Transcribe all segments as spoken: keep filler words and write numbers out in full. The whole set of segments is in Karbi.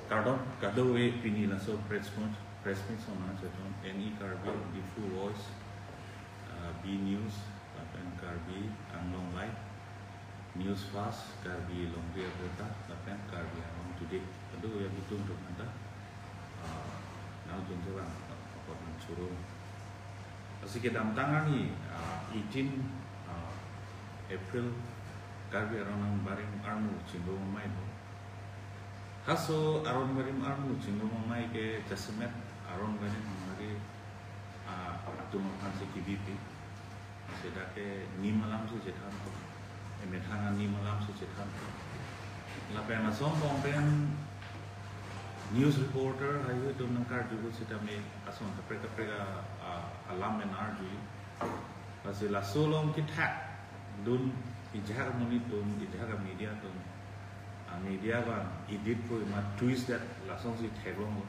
Kardom, kadokave pini laso press meet, press meet sona cheton, N E Karbi, Diphu Voice, uh, B News, lapen Karbi Anglong Live, News Fast, Karbi Longri Abirta, lapen Karbi Anglong Today. Kadokave abitung atum anta, uh, nangtum kevang, uh, apot nangchoro. Lasi kedamtang arni, uh, eighteen, uh, April, Karbi aron nangbarim armu chingrum amei do. Halaso aron barim armu chingrum amei ke jasemet aron barim hangari, ah, atum aphan si kibipi. Seta ke nim alam si chethanpo. Emethang anim alam si chethanpo. Lapen ason angbong pen news reporter haihui atum nangkarju setame ason kaprek kaprek a, a, alam pen arju. Lasi laso along kethak dun ejahak amonit atum, ejahak a media atum, a media abang edit po ma twist det lasonsi theklonglo.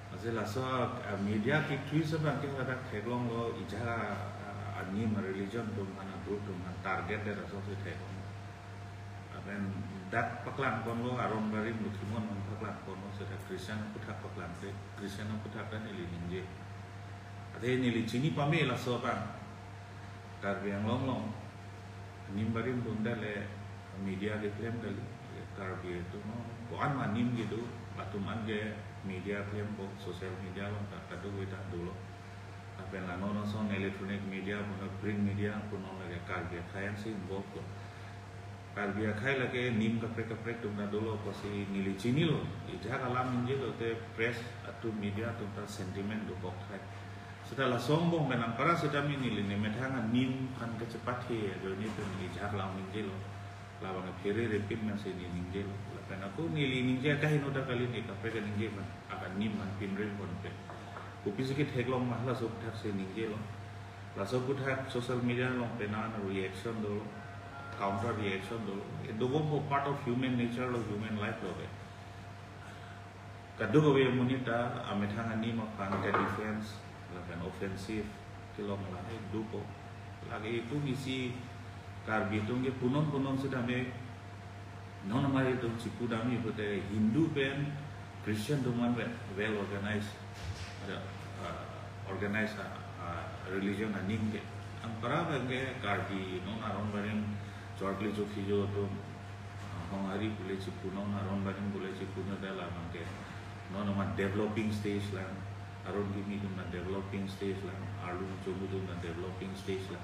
Lasi laso a media ke twist abang ke hadak theklonglo, ejahak a, a, anim a religion atum aphan, a group atum aphan target det lasonsi theklonglo. Lapen dak paklangponlo, aron barim luthimon aphan paklangponlo, seta Christian aphuthak paklangte, Christian aphuthak ta neli ningje. Athe neli chini pame laso abang. Karbi Anglong along anim barim dunde le media keklem kali, Karbi atum, ko-an ma anim kedo, latum an ke media klempo, social media along ta kadokave ta dolo. Lapen la non ason electronic media, punon print media, punon lake Karbi akhei ansi involve lo. Karbi akhei lake nim kaprek kaprek atum ta dolo, pusi neli chinilo, ejahak alam ningjelo te press atum, media atum ta sentiment dokok thai. Seta laso angbong pen anpara setame neli ne methang anim aphan kachepathe ajoine pen ejahak alam ningjelo. Labang phere repeat mensi ne ningjelo. Lapen ako neli ningje kaheno ta kali, ne kaprek kaningje aphan, akan nim aphan pinreng ponpe. Kopisi ketheklong ma halaso aphuthak si ningjelo. Laso aphuthak social media along penang reaction dolo, counter reaction dolo. Itum po part of human nature lo, human life lo ke. Kadokave amonit ta amethang anim aphan ke defense lapen offensive kelong lahai dopo. Lake itum isi Karbi atum ke punon punon setame non amari atum chipu damji pute Hindu pen Christian atum an well, well organized, ada, uh, organized, uh, uh, religion aning ke. Anpara abang ke Karbi non aron barim chorkli chokhijo atum, uh, Honghari pule chipu, non aron barim pule chipu, na dala abang ke non ama developing stage lang, aron kimi atum na developing stage lang, arlung chomu atum na developing stage lang.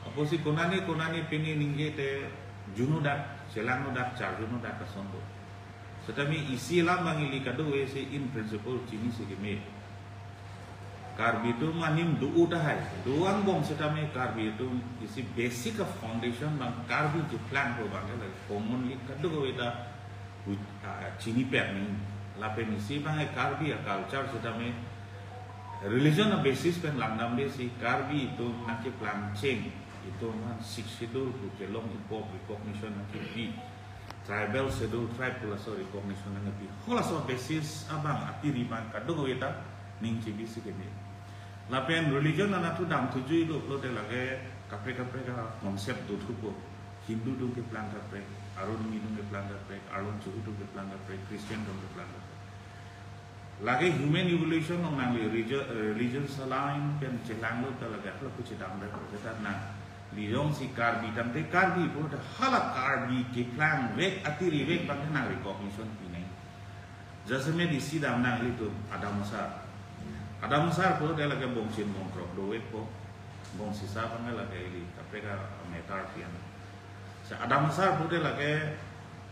Apotsi konane konane pini ningje te juno dak, chelangno dak, charjuno dak ason do. Setame isi alam abang ili kadokave si in principle chinisi keme. Karbi atum anim do-o tahai, do angbong setame Karbi atum isi basic a foundation abang Karbi cheplangpo abang ke lake commonly kadokave ta hu-, ah, chini pek ni. Lapen isi abang ke Karbi a culture setame religion a basis pen langdamde si Karbi atum nangkeplang cheng, itum aphan Sixth Schedule pu kelong ipok recognition nangkepi, Tribal Schedule tribe pu laso recognition nangkepi. Halaso basis abang atiri abang kadokave ta ning chibisi keme. Lapen religion anatthu damthujuilo pulote lake kaprek kaprek a concept dothupo. Hindu atum keplang kaprek, aron kimi atum keplang kaprek, arlong chomu atum keplang kaprek, Christian atum keplang kaprek. Lake human evolution along nangli regio-, eh, religious line pen chelanglo ta lake hala kuchi damre ko ta nangli jongsi Karbi tangte Karbi pulote hala Karbi keplangvek atirivek abang nang recognition pinang. Jasemet isi dam nanglitum Adam Asar. Adam Asar pulote lake bongchin bongkrok dovekpo. Bongsisa abang lake ili kaprek a matter pian. Si Adam Asar pulote lake,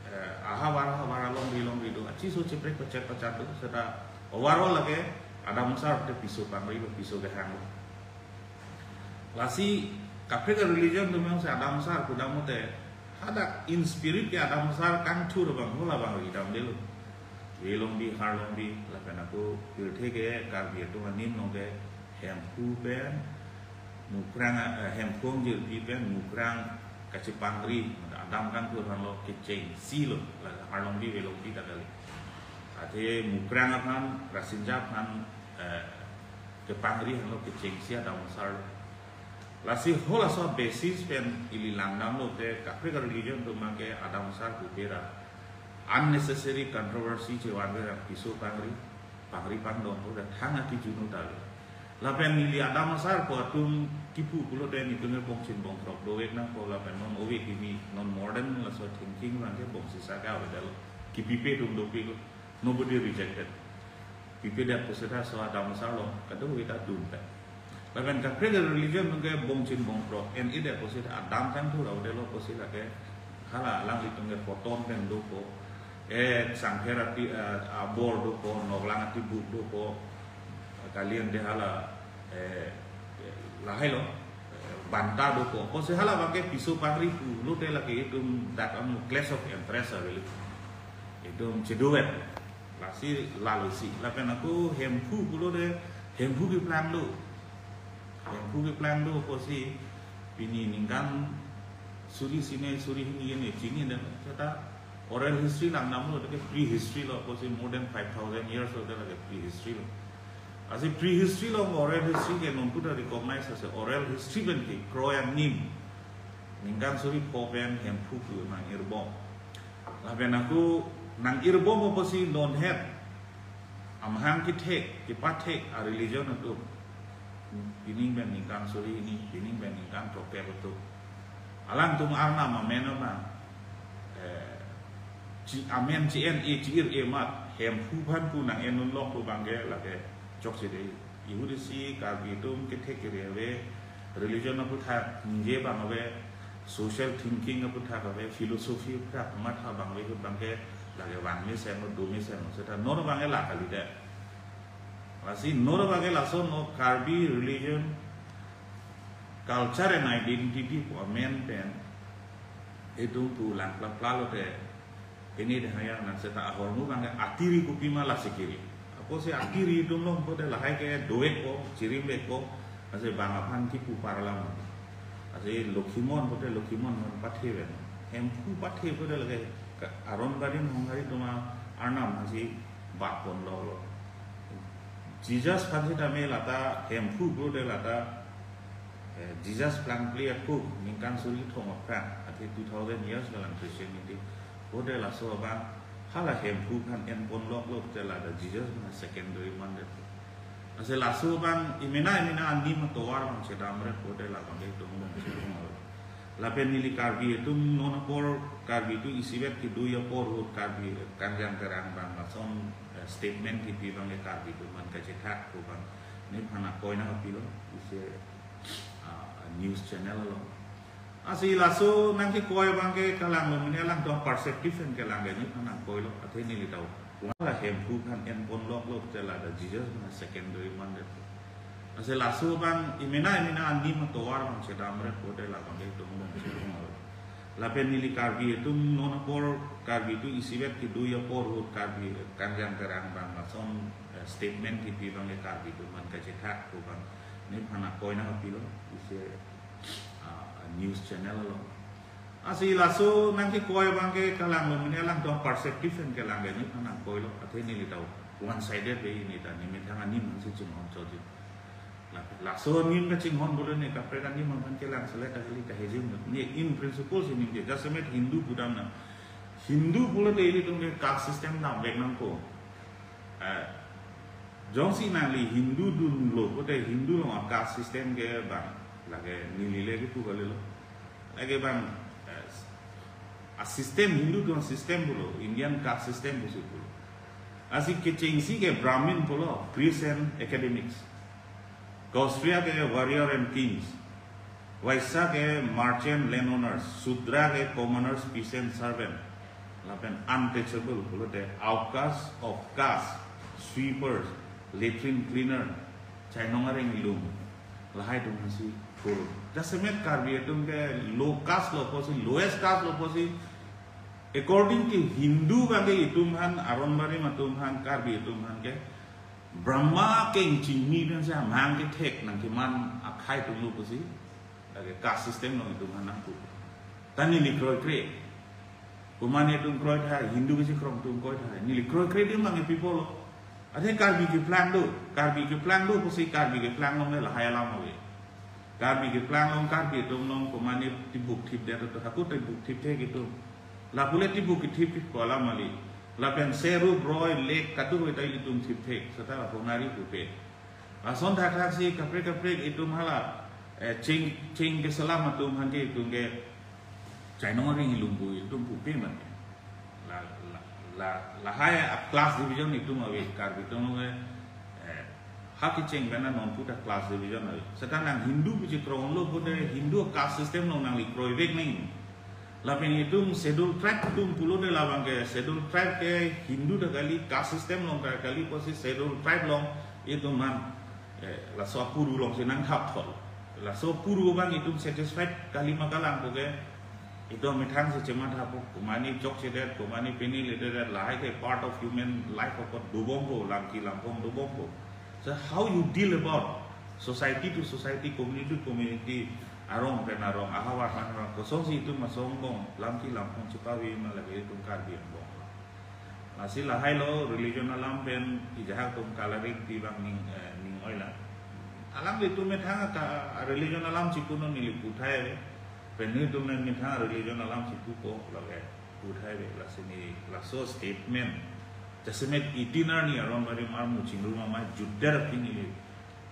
eh, ahavar ahavar alongri longri do, achiso cheprek pachet pachat do, seta overall lake Adam Asar pulote piso pangri lo, piso kehang lo. Lasi kaprek a religion atum jongsi Adam Asar pudam pute, hadak in spirit ke Adam Asar kangthur abang hala abang ridamdelo. Velongbi, Harlongbi, lapen ako pirthe ke Karbi atum anim along ke Hemphu pen Mukrang, eh, Hemphu angjirpi pen Mukrang kachepangri, Adam kangthur aphan lo kechengsi lo, la Harlongbi Velongbi ta kali. Athe Mukrang aphan, Rasinja aphan, eh, kepangri aphan lo kechengsi Adam Asar lo. Lasi halaso basis pen ili langdamlo te kaprek a religion atum abang ke Adam Asar pu bera. unnecessary controversy chevan ke piso pangri, pangri pangdong ko thang akijunu ta. Lapen neli adam asar ko atum kipu pulote nelitum ke bongchin bongkrok dovek nangpo lapen non ove kimi non modern laso thinking abang ke bongsi saka avedetlo. Kipipe atum dopiklo. Nobody rejected. Pipedet pusita so adam asar lo, kadokave ta dunpet. Lapen kaprek religion atum ke bongchin bongkrok en-edet pusita adam kangthur avedetlo pusi lake hala alanglitum ke poton pen dopo, eh, sangpher ati, eh, abor dopo, noklang atibuk dopo, kalian de hala, eh, eh, lahai lo, eh, banta dopo. Pusi hala abang ke piso pangri pulote lake itum dak ang clash of interest avelo. Itum cheduet. Lasi lalo si. Lapen ako Hemphu pulote, Hemphu keplang do. Hemphu keplang do pusi pini ningkan suri sine suri hini ini chini dan kata oral history langdamlo, ke prehistory lo pusi more than five thousand years lo, lake prehistory lo. Lasi prehistory lo oral history ke nonputa recognize ase oral history pen kekroi anim ningkan suri pho pen Hemphu pu nang-irbom. Lapen ako nang-irbom pusi non het amahang kethek, kepathek a religion atum. Pining pen ningkan suri hini, pining pen ningkan throkkep atum. Alangtum Arnam amen abang, eh, chi amen chi-en-e chi-ir-e amat, Hemphu aphan pu nang-en unlok pu abang ke lake chokche dei. Ihudi si Karbi atum kethek kere ave, religion aputhak ningje abang ave, social thinking aputhak ave, philosophy aputhak matha abang ave, abang ke lake vangmesen lo, domesen lo, seta non abang ke la kalidet. Lasi non abang ke lason lo Karbi religion, culture and identity pu amen pen itum pu lang plapla lote ini de hayang nang seta ahormu abang ke atiri kopima lasi kiri. Apotsi atiri atum lo pulote lahai ke dovekpo, chirimvekpo, lasi bang aphan kipu parlam. Lasi Lokhimon pulote Lokhimon non pathe ven. Hemphu pathe pulote lake ka Aron Barim Honghari atum a-Arnam lasi bak ponloklo. Jesus aphan sitame lata Hemphu pulote lata, eh, Jesus plangple ako ningkan suri thom aphrang, athe two thousand years galang Christianity. Pulote laso abang hala Hemphu aphan en ponloklo te lata Jesus abang secondary mandet. Lasi laso abang imena imena anim atovar abang chedamre pulote labang ke dong dong chedamre. Lapen neli Karbi atum non apor, Karbi atum isivet kedo apor ahut Karbi Kanjang Terang abang lason, eh, statement kipi abang ke Karbi atum aphan kachethak pu abang nephan akoi nangkapilo, isi, ah, news channel along. Lasi laso nangkekoi abang ke kalanglo, mane alangtum perspective pen kelang ke nephan nangkoilo, athe neli tau. Hala Hemphu aphan en ponloklo te lata Jesus abang secondary mandet. Lasi laso abang imena imena anim atovar abang chedamre pulote labang ke dong dong chedamre. Lapen neli Karbi atum non apor, Karbi atum isivet kedo apor ahut Karbi Kanjang Terang abang lason, eh, statement kipi abang ke Karbi atum aphan kachethak pu abang nephan akoi nangkapilo, isi, ah, news channel along. Lasi laso nangkekoi abang ke kalanglo, mane alangtum perspective pen kelang ke nephan nangkoilo, athe neli tau one sided way, ne ta nemethang anim si chinghon chotji. La, laso anim kachinghon pulote ne kaprek anim aphan kelang selet kali kahejim. Ne in principle si nimje, jasemet Hindu pudam na. Hindu pulote ilitum ke caste system damvek nangpo. Eh, jongsi nangli Hindu dunlo pulote Hindu along a-caste system ke bang, lake neli le kipu kalilo. Lake bang, eh, a-system Hindu atum a-system pulo, Indian caste system pusi pulo. Lasi kechengsi ke Brahmin pulo, priest and academics. Kshatriya ke warrior and kings. Vaishya ke merchant, landowners. Shudra ke commoners, peasant, servant. Lapen untouchable pulote outcast, of caste, sweepers, latrine cleaner, chainong areng lum. Lahai atum aphansi puro. Jasemet Karbi atum ke low caste lo pusi, lowest caste lo pusi. According to Hindu abang ke itum aphan, Aron Barim atum aphan, Karbi atum aphan ke Brahma kengchingni pensi amahang kethek nangkeman akhei atumlo pusi. Lake caste system along itum aphan nangpu. Ta neli kroikre. Komatne atum kroi tahai, Hindu kachekroikre atum kroi tahai. Neli kroikre adim abang ke pi apotlo. Athe Karbi keplang do, Karbi keplang do pusi Karbi keplang along le lahai alam ave. Karbi keplang along, Karbi atum along komatne tibuk thipdet atum, hako tibuk thipthek itum. Lapu le tipu kithip ko alam kali. Lapen seru broi lek katu ko ta itum thipthek. Seta lapu nari pupe. Ason thakthak si kaprek kaprek itum hala, eh, ching, ching keselam atum aphan ke itum ke chainong aring ilum pu itum pupe mati. La, la, la, lahai a class division itum ave, Karbi Anglong ke, eh, ha kecheng pen non puta class division ave. Seta nang Hindu pu chekroi lo pulote Hindu caste system along nangli kroivek nangji. Lapen itum schedule tribe atum pulote labang ke schedule tribe ke Hindu ta kali, caste system along ta kali, pusi schedule tribe along itum man, eh, laso apuru alongsi nangthap thol. Laso apuru abang itum satisfied kali ma kalang pu ke itum methang si chematha po, komatne chokchedet, komatne pini ledet, lahai ke part of human life apot dobom po, lamki lamphong dobom po. So how you deal about society to society, community to community, arong pen arong, ahavar pen ahavar, kosonsi itum ason angbong lamki lamphong chepavema lake itum Karbi angbong. Lasi lahai lo religion alam pen ejahak atum coloring pi abang ning, eh, ning oila. Alanglitum methang ka religion alam chipunon neli puthai pen nelitum methang religion alam chipupo lake puthai ave. Lasi neli laso statement jasemet itinar ni aron barim armu chingrum amei jutdet aphi neli,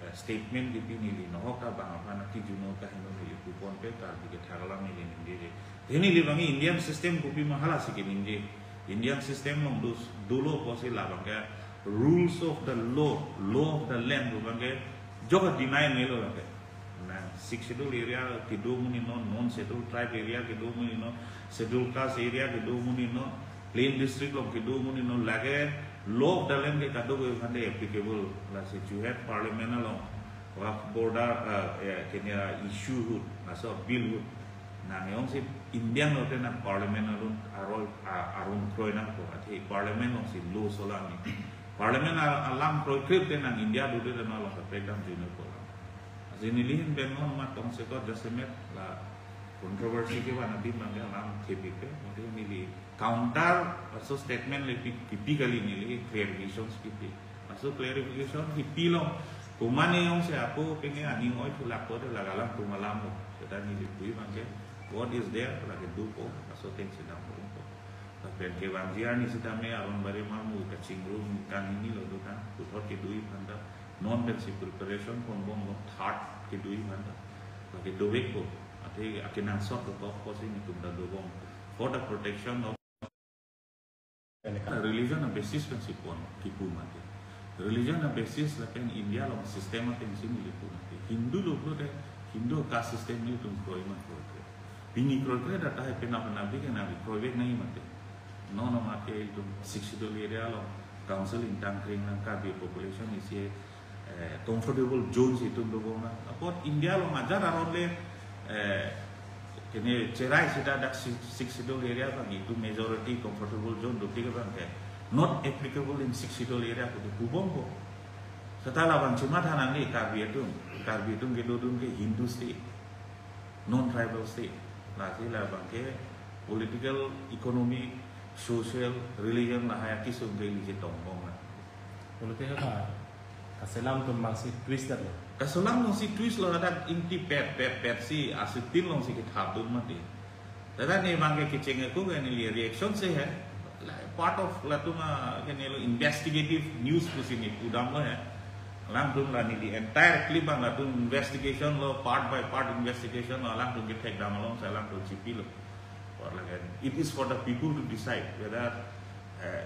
eh, statement kipi neli nohok ta bang aphan akijuno kaheno neli pupon pe Karbi kethak alam neli ningjeje. Te neli abang Indian system kopi ma halasi keningje. Indian system along dus dolo pusi labang ke rules of the law, law of the land pu abang ke jok deny melo abang ke. Nang Sixth Schedule area kedo amonit non, non Schedule Tribe area kedo amonit non, Schedule Caste area kedo amonit non, Plain District along kedo amonit non, lake law of the land ke kadokave aphan ke applicable. Lasi Jorhat Parliament along Waqf border, eh, eh, kene issue ahut, laso bill ahut nang jongsi India lote nang Parliament along aron, a-, aron kroi nangpo, athe Parliament alongsi law solami. Parliament a-, alam kroikre te nang India dode dan along kaprek damjuno po alam. Lasi neli ahin pen non mat tongsekot jasemet la controversy kevan adim abang ke alam thepik pe, mate neli counter laso statement le pi, kipi kali, neli clarifications kipi. Laso clarification kipi along komatne jongsi apo pine aning oithu lak po te la alangtum alam lo. Seta neli pu abang ke what is there lake dopo, laso atengsi dampo. Lapen kevangji arni sitame aron barim armu kachingrum kanghini lo do kan, puthot kedo aphan ta non pensi preparation ponbomlo, third kedo aphan ta. Lake dovekpo, athe akenangsot dokok pusi nelitum ta dobom for the protection of religion abasis pensi pon kipu mati. Religion abasis lapen India along system atengsi neli pu mati. Hindu lo pulote Hindu caste system nelitum kroi ma kroikre. Pini kroikre, tahai penap penapdik nangli kroivek nangji mate. Non non ake itum Sixth Schedule area along council ingtang kring nang, Karbi population isi, eh, comfortable zone si itum dobom nang. Apot India along ajat aron le, eh, kene cherai seta dak Six-, Sixth Schedule area abang itum majority comfortable zone dopik abang ke not applicable in Sixth Schedule area pu dobompo. Seta labang chematha nangji Karbi atum. Karbi atum kedodun ke Hindu state, non-tribal state. Lasi labang ke political, economic, social, religion lahai akesung ke ili chetong bom na. Pulote ha, kaselam atum abangsi twist lo. Kaselam alongsi twist lo, hadak ingti pet pet pet si asitin alongsi kethapdun mati. Tata ne abang ke kecheng ako ke neli reaction si he. La part of latum a, kene lo investigative news pusi neli pudamlo he. Alangtum la neli entire clip abang latum investigation lo, part by part investigation lo, alangtum kethekdam alongsi alangtum chipilo. Or lake, it is for the people to decide whether, eh,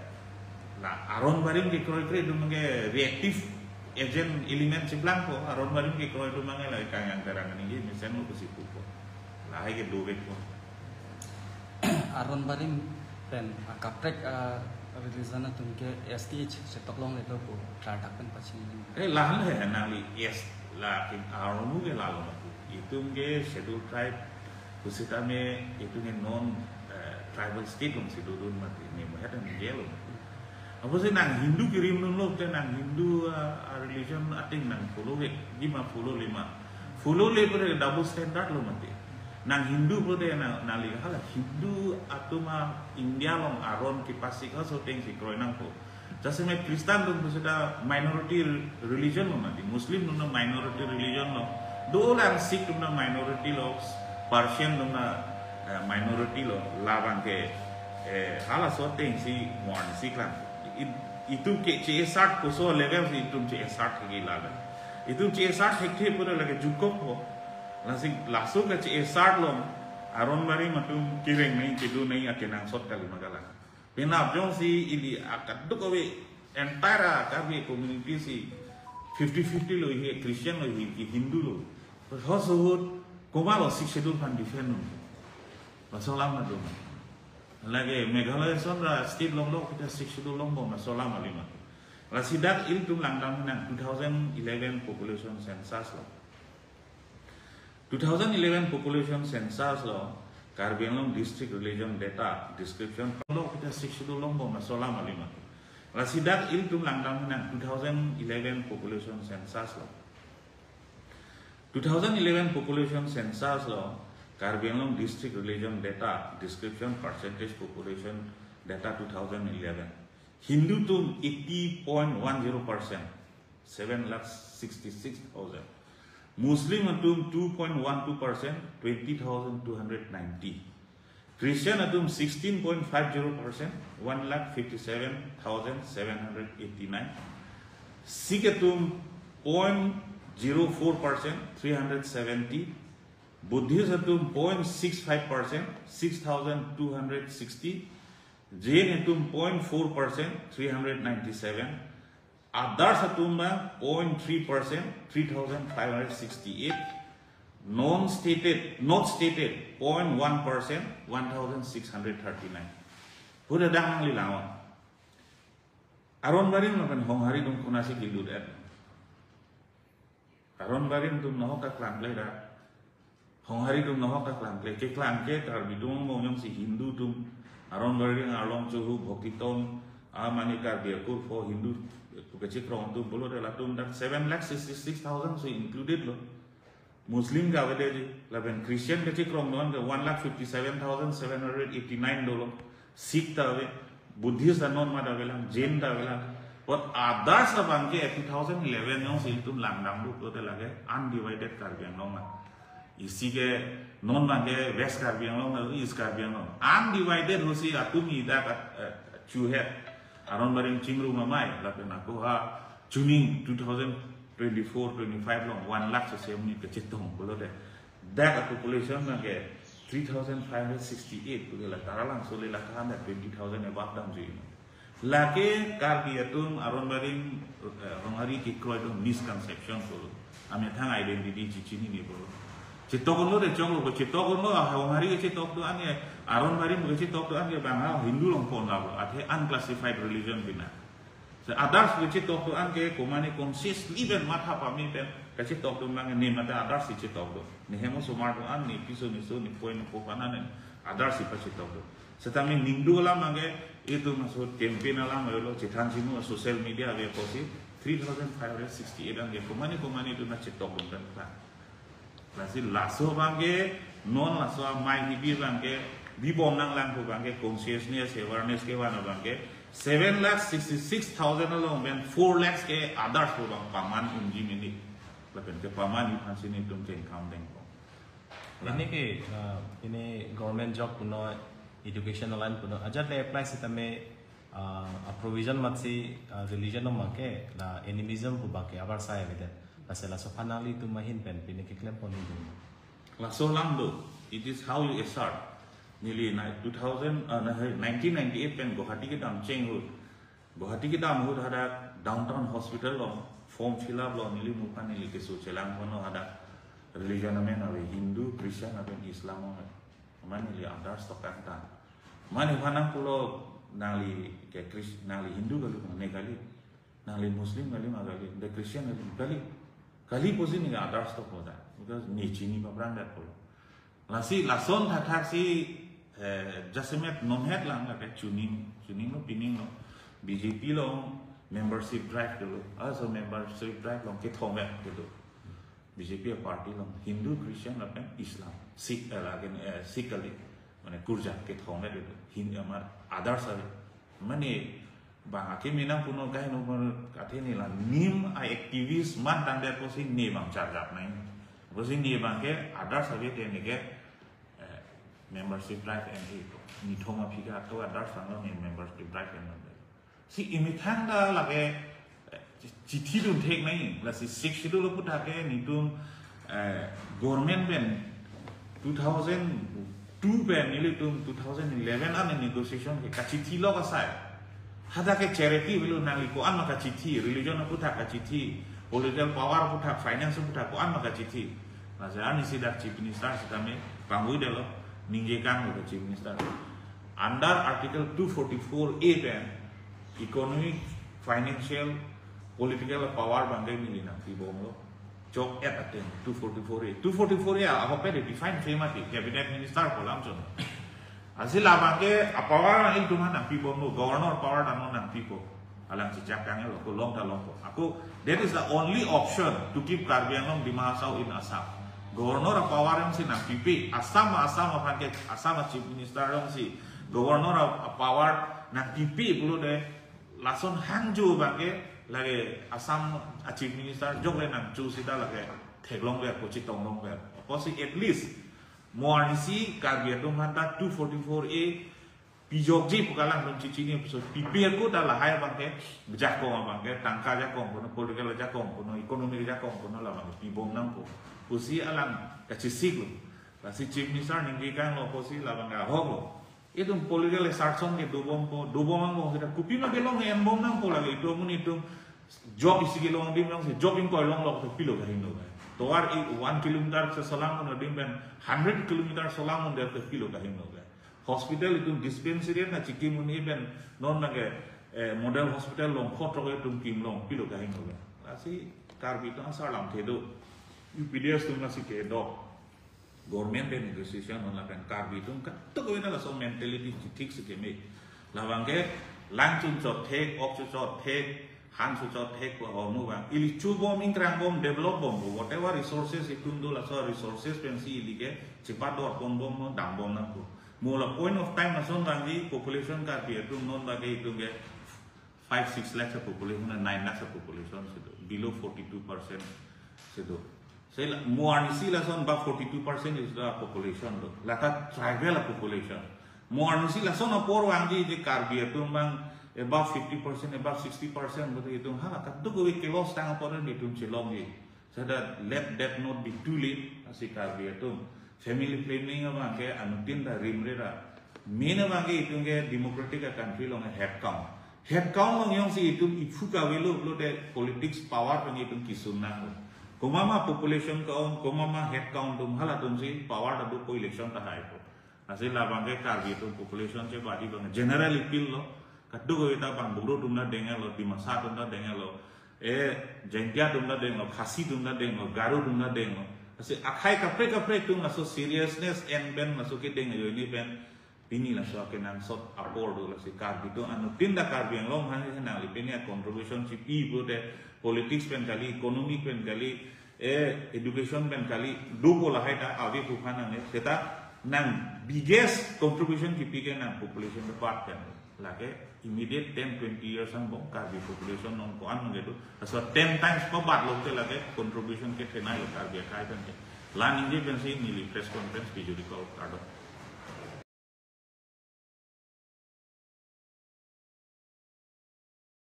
la aron barim kekroikre atum ke reactive agent element si plangpo, aron barim kekroi atum ke la Kangyang Terang ningje mesenlo pusi pupo. Lahai ke dovekpo. Aron barim pen akaprek, ah, religion atum ke S T H chetok longle dopo, klardak pen pachini. Eh, lahan he nangli, yes, lakin aron ke lalo mati. Itum ke Schedule Tribe pusitame itum ke non, eh, tribal state alongsi dodun mati, ne mahet ningje lo. Apotsi nang Hindu kirim dunlo te nang Hindu, ah, ah, religion ateng nang follow ke, di ma follow le ma. Follow le pulote double standard lo mati. Nang Hindu pulote nang, nangli hala Hindu atum a India along aron kepasik aso atengsi kroi nangpo. Jasemet Christian atum pusita minority religion lo mati, Muslim atum ta minority religion lo. Dolang Sikh atum ta minority lo, Persian atum ta, eh, minority lo, labang ke Eh, halaso atengsi mo-arnisi klang. I-, itum ke che-esat koso level si itum che-esat thekji laga. Itum che-esat thekthe pura lake jukok ho. Lasi laso ke che-esat along aron barim atum kereng nangji, kedo nangji akenangsot kali ma kalang. Penap jongsi ili akaduk ave entire Karbi community si fifty fifty lo, ihe Christian lo, ihe Hindu lo. Halaso ahut komatlo Sixth Schedule aphan defend un? Laso alam atum. Lake Meghalaya ason ra state longlok kita Sixth Schedule longbom, laso alam kali ma. Lasi dak ilitum langdam nang two thousand eleven population census lo. Two thousand eleven population census lo Karbi Anglong district religion data description lo kita Sixth Schedule longbom, laso alam kali ma. Lasi dak ilitum langdam nang two thousand eleven population census lo. Two thousand eleven population census lo Karbi Anglong district religion data description percentage population data two thousand eleven. Hindu atum eighty point one zero percent, seven lakh sixty-six thousand. Muslim atum two point one two percent, twenty thousand two hundred ninety. Christian atum sixteen point five zero percent, one lakh fifty-seven thousand seven hundred eighty-nine. Sikh atum point zero four percent, three hundred seventy. Buddhist atum point six five percent, six thousand two hundred sixty. Jain atum point four percent, three hundred ninety-seven. Others atum bang point three percent, three thousand five hundred sixty-eight. Non-stated, not stated, point one percent, one thousand six hundred thirty-nine. Huda dang nangli lang. Aron barim lapen Honghari atum konatsi kelut et? Aron barim atum nahok keklang kle da. Honghari atum nahok keklang kle. Keklang ke Karbi atum angbong jongsi Hindu atum aron barim arlong chohu bhokti tong, a mane Karbi akurpho Hindu kechekrong atum pulote latum dak seven lakh sixty-six thousand si included lo. Muslim ke avedeji, lapen Christian kechekrong non ke one lakh fifty-seven thousand seven hundred eighty-nine dolo. Sikh ta ave, Buddhist ta non mat avelang, Jain ta avelang. But others abang ke two thousand eleven jongsi itum langdam pu pulote lake undivided Karbi Anglong na. Isi ke non abang ke West Karbi Anglong na, East Karbi Anglong. Undivided hosi atum idak, eh, chuhet. Aron barim chingrum amei, lapen ako ha chuning two thousand twenty-four twenty-five along one lakh sese monit kachetong pulote. Dak a population abang ke three thousand five hundred sixty-eight, puke la Taralangso le la kahan dak twenty thousand above damji. Lake Karbi atum aron barim, eh, Honghari kekroi atum misconception pulo. Amethang identity chechinine pulo. Chetok unlo de choklo, chetok unlo, Honghari kechetok do-an ke, aron barim kechetok do-an ke bang ha Hindu along pon labo, athe unclassified religion pina. So others kechetok do-an ke komane consciously pen matha pame pen kechetok do abang ne mate others si chetok do. Ne hem osomar do-an, ne piso niso, ne poi ne po aphan ne others si pachetok do. Setame ningduk alam abang ke itum aso campaign alam avelo, chethan chinu social media ave apotsi three thousand five hundred sixty-eight abang ke komane komane itum nangchetok do pen klang. Lasi laso abang ke, non laso amei hibi abang ke, bibom nanglang pu abang ke, consciousness, awareness kevan abang ke, seven lakh sixty-six thousand along pen four lakhs ke others pu abang paman unji mini. Lapen kepaman aphansi nelitum kengkam dengpo. Ini ke, uh, ini government job puno, education line puno, ajat le apply sitame, uh, a provision amatsi, uh, religion along abang ke, la animism pu abang ke, abar sai avedet. Lasi laso aphan nanglitum ahin pen pini keklem pon hidun? Laso alam do, it is how you assert. Neli na two thousand, uh, na, nineteen ninety-eight pen Guwahati kedam cheng ahut. Guwahati kedam ahut hadak downtown hospital along form fill up lo, neli muphan neli keso chelang kono hadak religion amen ave, Hindu, Christian lapen Islam amen. Mane neli others tokang ta. Mane aphan nangpulo nangli ke Chris-, nangli Hindu kali, mane kali. Nangli Muslim kali ma kali, nde Christian kali ma kali. Kali pusi neli others toklo ta. Because ne chini paphrang det pulo. Lasi lason thakthak si, eh, jasemet non het lang lake chuning, chuning lo pining lo. B J P along membership drive dolo. Aso membership drive along kethom vet gitu. B J P a party along Hindu, Christian lapen Islam. Sikh, eh, lakin, eh, Sikh kali. Mane kurja kethom vet gitu. Hin-, amar others ave. Mane bang akimi nangpunon kaino athe neli la nim a activist mantang det pusi ne abang charjap nai. Pusi ne abang ke others ave te ne ke, eh, membership drive en-e to. Nithom aphi ke ato adar sanglo ne membership drive en-e. Si imethang ta lake, eh, chithi dun thek nai, lasi Sixth Schedule aputhak ke netum, eh, government pen two thousand two pen nelitum two thousand eleven an negotiation ke kachithi lo kasai. Hadak ke charity avelo, nangli ko-an ma kachithi, religion aputhak kachithi, political power aputhak, finance aputhak ko-an ma kachithi. Lasi arnisi dak Chief Minister sitame pangui detlo, ningje kanglo ke Chief Minister. Under Article two forty-four A pen economic, financial, political power abang ke neli nangpibomlo. Chok et atin two forty-four A. Two forty-four A ahok pen define se mati, cabinet minister pu alam chot. Lasi labang ke apower nangtum aphan nangpibomlo, governor power ta non nangpipo. Alang chechak kanglo, ako long ta longpo. Ako, that is the only option to keep Karbi Anglong, Dima Hasao in Assam. Governor apower jongsi nangpipe, Assam, Assam aphan ke, Assam a Chief Minister jongsi governor apower nangpipe pulote, lason hangjo abang ke lake Assam a Chief Minister jokre nangcho seta lake theklongver, ako chetonglongver. Apotsi at least mo arnisi Karbi atum aphanta two forty-four A pijokji pu ke alangtum chechini puso, pipe ako ta lahai abang ke, jakong abang ke, tangka jakong kono, political jakong kono, economic jakong kono, labang ke pibom nangpo pusi alang kachesiklo. Lasi Chief Minister ningje kanglo pusi labang ke ahoklo. Itum political assertion ke dobompo, dobom angbong seta kopima kelong en bom nangpo, lake itum amonit atum job isi kelong adim jongsi job ingkoi longlok to pilo kahingno ke. Tovar i one kilometer se solang un adim pen hundred kilometer solang un det to pilo kahingno ke. Hospital itum dispensary nangchikim un-e pen non lake, eh, model hospital longkho throk itum kimlong pilo kahingno ke. Lasi Karbi atum asar lamthe do. U P D S atum lasi kedok. Government pen negotiation hon lapen Karbi atum katuk kave ta laso mentality chithik si keme. Labang ke lang chun chot thek, ok chu chot thek, han chu chot thek pu ahormu abang. Ili chubom, ingkrangbom, develop bompo, whatever resources itum do, laso resources pensi ili ke chepador ponbompo, dambom nangpo. Mo la point of time lason abang di population Karbi atum non abang ke itum ke five, six lakhs a population, nine lakhs a population si do. Below forty-two percent si do. Sei la, mo arnisi lason ba forty-two percent is the population do. Lata tribal a population. Mo arnisi lason apor vangji je Karbi atum abang above fifty percent, above sixty percent, but itum ha, katuk kave ke loss tang apor itum chelongji. Seta let that not be too late, lasi Karbi atum family planning abang ke anuttin ta rimre ra. Main abang ke itum ke democratic a country along head count. Head count along jongsi itum iphu kavelo pulote politics power pen itum kisung nanglo. Komat ma population ka-ong, komat ma head count atum, halatum si power ta dopo, election ta haipo. Lasi labang ke Karbi atum population chebadi abang general appeal lo. Katuk kave ta abang Boro atum ta denglo, Dimasa atum ta denglo, eh, Jaintia atum ta denglo, Khasi atum ta denglo, Garo atum ta denglo. Lasi akhai kaprek kaprek atum laso seriousness en pen laso kedeng ajoine pen pini laso akenangsot apor do. Lasi Karbi atum anuttin ta Karbi Anglong aphan nangli pini a contribution chipi pulote politics pen kali, economic pen kali, eh, education pen kali, dopo lahai ta avephu aphan nangne, seta nang biggest contribution kipi ke nang population kebat pen. Lake immediate ten twenty years angbong Karbi population non ko-an nang do. Laso ten times pabat lote lake contribution kethenei lo Karbi akhai pen ke. La ningje pensi neli press conference pijori ko kardom.